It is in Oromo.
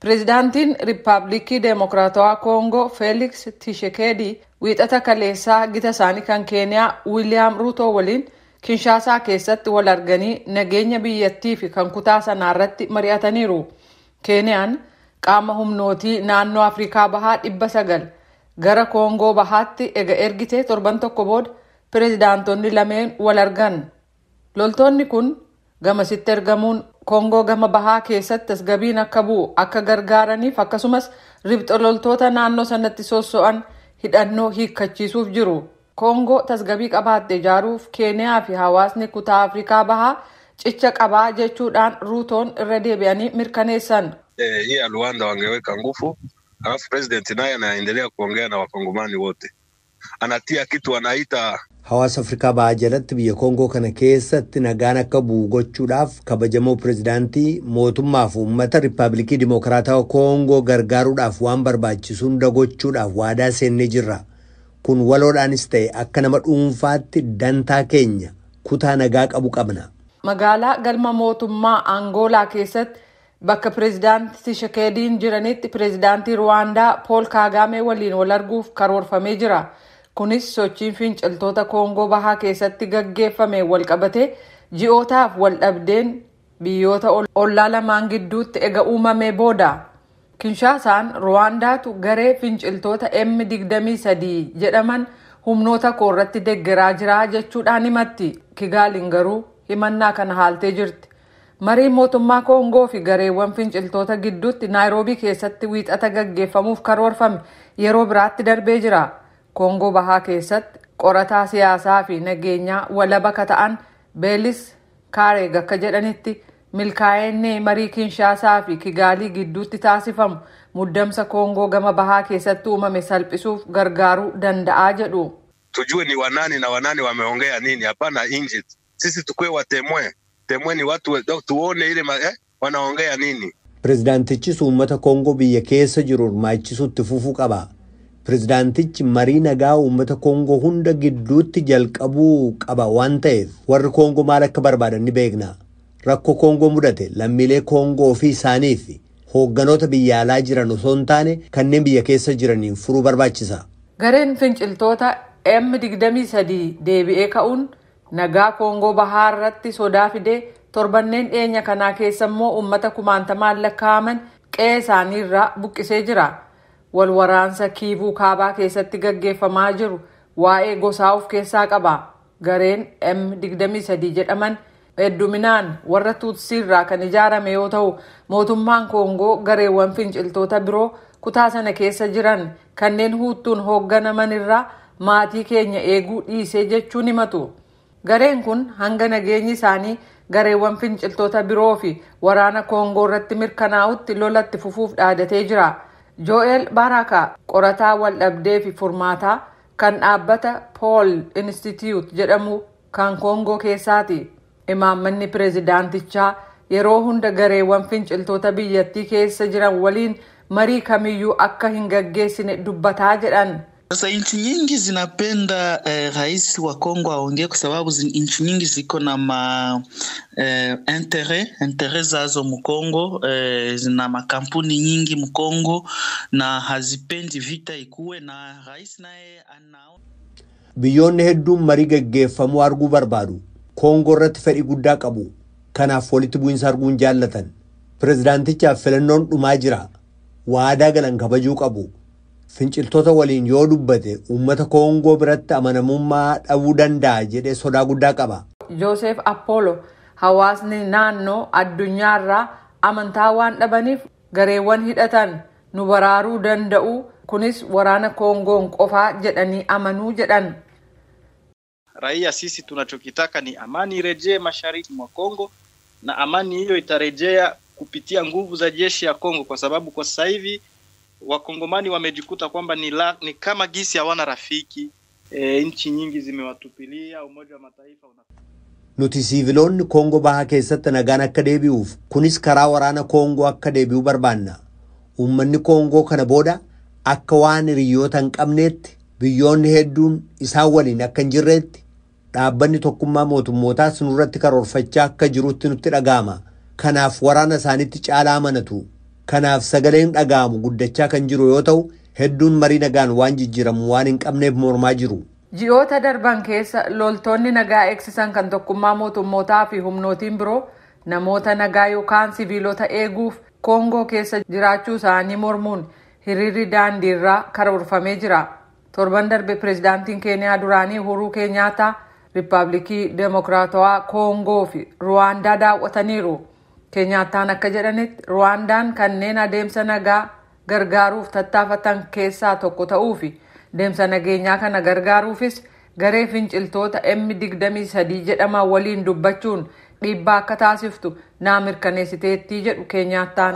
Pireezidaantiin Riippaabilikii Deemokiraatawaa Koongoo Feeliks Tishekeedii wiixata kaleessaa gita isaanii kan Keeniyaa Wiiliyaam Ruutoo waliin Kinshaasaa keessatti wal arganii nageenya biyyattii fi kan kutaa sanaa irratti mari'ataniiru. Keeniyaan qaama humnootii naannoo Afrikaa Bahaa 900 gara Koongoo Bahaatti ega ergitee torban tokko booda pireezidaantonni lameen wal argan. Loltoonni kun gamasitti ergamuun Koongoo gama bahaa keessatti tasgabbiin akka bu'u akka gargaaraniif akkasumas ribxa loltoota naannoo sanatti sosso'an hidhannoo hiikkachiisuuf jiru. Koongoo tasgabbii qabaatte ijaaruuf Keeniyaa fi hawaasni kutaa Afrikaa Bahaa cicha qabaa jechuudhaan Ruutoon irra deebi'anii mirkaneessan. Hii ya Rwanda wangeweka nguvu, alafu president naye anaendelea kuongea na wakongomani wote, anatia kitu anaita Hawaasa Afrikaa Bahaa jalatti biyya Koongoo kana keessatti nagaan akka bu'u gochuudhaaf kabajamoo pireezidaantii mootummaa fi uummata Riippaabilikii Dimokiraatawaa Koongoo gargaaruudhaaf waan barbaachisu hunda gochuudhaaf waadaa seennee jirra. Kun waloodhaanis ta'e akka nama dhuunfaatti dantaa keenya kutaa nagaa qabu qabna. Magaalaa galma mootummaa Angoolaa keessatti bakka pireezidaantii Tishekeediin jiranitti pireezidaantii Ruwaandaa Pool Kaagaamee waliin wal arguuf karoorfamee jira. Kunis sochiin finciltoota Koongoo Bahaa keessatti gaggeeffame wal qabatee ji'ootaaf wal dhabdeen biyyoota ollaa lamaan gidduutti ega uumamee booda. Kinshaasaan Ruwaandaatu garee finciltoota M23 jedhaman humnoota koorratti deggeraa jira jechuudhaan himatti. Kigaaliin garuu himannaa kana haaltee jirti. Mariin mootummaa Koongoo fi gareewwan finciltoota gidduutti Naayiroobii keessatti wiixata gaggeeffamuuf karoorfame yeroo biraatti darbee jira. Koongoo Bahaa keessatti qorataa siyaasaa fi nageenyaa walaba ka ta'an Beelis Kaareeg akka jedhanitti milkaa'inni marii Kinshaasaa fi Kigaalii gidduutti taasifamu muddamsa Koongoo gama bahaa keessatti uumame salphisuuf gargaaruu danda'aa jedhu. Tujue ni wanani na wanani wameongea nini, hapana nje. Sisi tukue watemwe temwe ni watu tuone ile wanaongea nini. Pireezidaantichis uummata Koongoo biyya keessa jiru hirmaachisuutti fufuu qaba. Pireezidaantichi marii nagaa uummata Koongoo hunda gidduutti jalqabuu qaba waan ta'eef warri Koongoo maal akka barbaadan ni beekna. Rakkoo Koongoo mudate lammiilee Koongoo ofii isaanii fi hoogganoota biyya alaa jiran osoo hin taane kanneen biyya keessa jiraniin furuu barbaachisa. Gareen finciltoota M23 deebi'ee ka'uun nagaa Koongoo Bahaa irratti sodaa fidee torbanneen dhiyeenya kanaa keessa immoo uummata kumaantamaan lakkaa'aman qe'ee isaanii irraa buqqisee jira. Wal waraansa Kiivuu Kaabaa keessatti gaggeeffamaa jiru waa'ee gosaa of keessaa qaba. Gareen M23 jedhaman hedduminaan warra Tuutsii irraa kan ijaarame yoo ta'u, mootummaan Koongoo gareewwan finciltoota biroo kutaa sana keessa jiran kanneen Huuttuun hoogganaman irraa maatii keenya eeguu dhiisee jechuun himatu. Gareen kun hanga nageenyi isaanii gareewwan finciltoota biroo fi waraana Koongoo irratti mirkanaa'utti lolatti fufuuf dhaadatee jira. Jo'eel Baraka qorataa waldhabdee fi furmaataa kan dhaabbata Pool Institute jedhamu kan Koongoo keessaati. Imaammanni pireezidaantichaa yeroo hunda gareewwan finciltoota biyyattii keessa jiran waliin marii kamiyyuu akka hin gaggeessine dubbataa jedhan. Sasa nchi nyingi zinapenda rais wa Kongo aongee kwa sababu nchi nyingi ziko na ma intere zazo Mkongo, zina makampuni nyingi Mkongo na hazipendi vita ikuwe, na rais naye anaona. Biyyoonni hedduun marii gaggeeffamuu arguu barbaadu. Koongoo irratti fedhii guddaa qabu. Kanaaf walitti bu'iinsa arguu hin jaallatan. Pireezidaantichaaf filannoon dhumaa jira. Waadaa galan kabajuu qabu. Finciltoota waliin yoo dubbate uummata Koongoo biratti amanamummaa dhabuu danda'a jedhee sodaa guddaa qaba. Joosef Apollo hawaasni naannoo addunyaarraa amantaa waan dhabaniif gareewwan hidhatan nu baraaruu danda'u, kunis waraana Koongoon qofaa jedhanii amanuu jedhan. Raia sisi tunachokitaka ni amani irejee mashariki mwa Kongo, na amani hiyo itarejea kupitia nguvu za jeshi ya Kongo, kwa sababu kwa sasa hivi wakongomani wamejikuta kwamba ni kama gisi hawana rafiki. Nchi nyingi zimewatupilia, Umoja wa Mataifa una Nuti siiviloonni Koongoo Bahaa keessatti nagaan akka deebi'uuf kunis karaa waraana Koongoo akka deebi'u barbaanna. Uummanni Koongoo kana booda akka waan hiriyoota hin qabneetti biyyoonni hedduun isaan waliin akka hin jirreetti dhaabbanni tokkummaa mootummootaas nurratti karoorfachaa akka jirutti nutti dhaga'ama. Kanaaf waraana isaaniitti caalaa amanatu. Kanaaf sagaleen dhaga'amu guddachaa kan jiru yoo ta'u, hedduun marii nagaan waan jijjiiramu waan hin qabneef mormaa jiru. Ji'oota darban keessa loltoonni nagaa eegsisan kan tokkummaa mootummootaa fi humnootiin biroo namoota nagaa yookaan siviilota eeguuf Koongoo keessa jiraachuu isaanii mormuun hiriirri daandiirraa karoorfamee jira. Torban darbe pireezidaantiin Keeniyaa duraanii Uhuruu Keenyaataa Riippaabilikii Deemokiraatawaa Koongoo fi Ruwaandaa daawwataniiru. Keenyaataan akka jedhanitti, Ruwaandaan kanneen adeemsa nagaa gargaaruuf tattaafatan keessaa tokko ta'uu fi deemsa nageenyaa kana gargaaruufis garee finciltoota M23 jedhaman waliin dubbachuun dhiibbaa akka taasiftu naa mirkaneessiteettii jedhu Keenyaataan.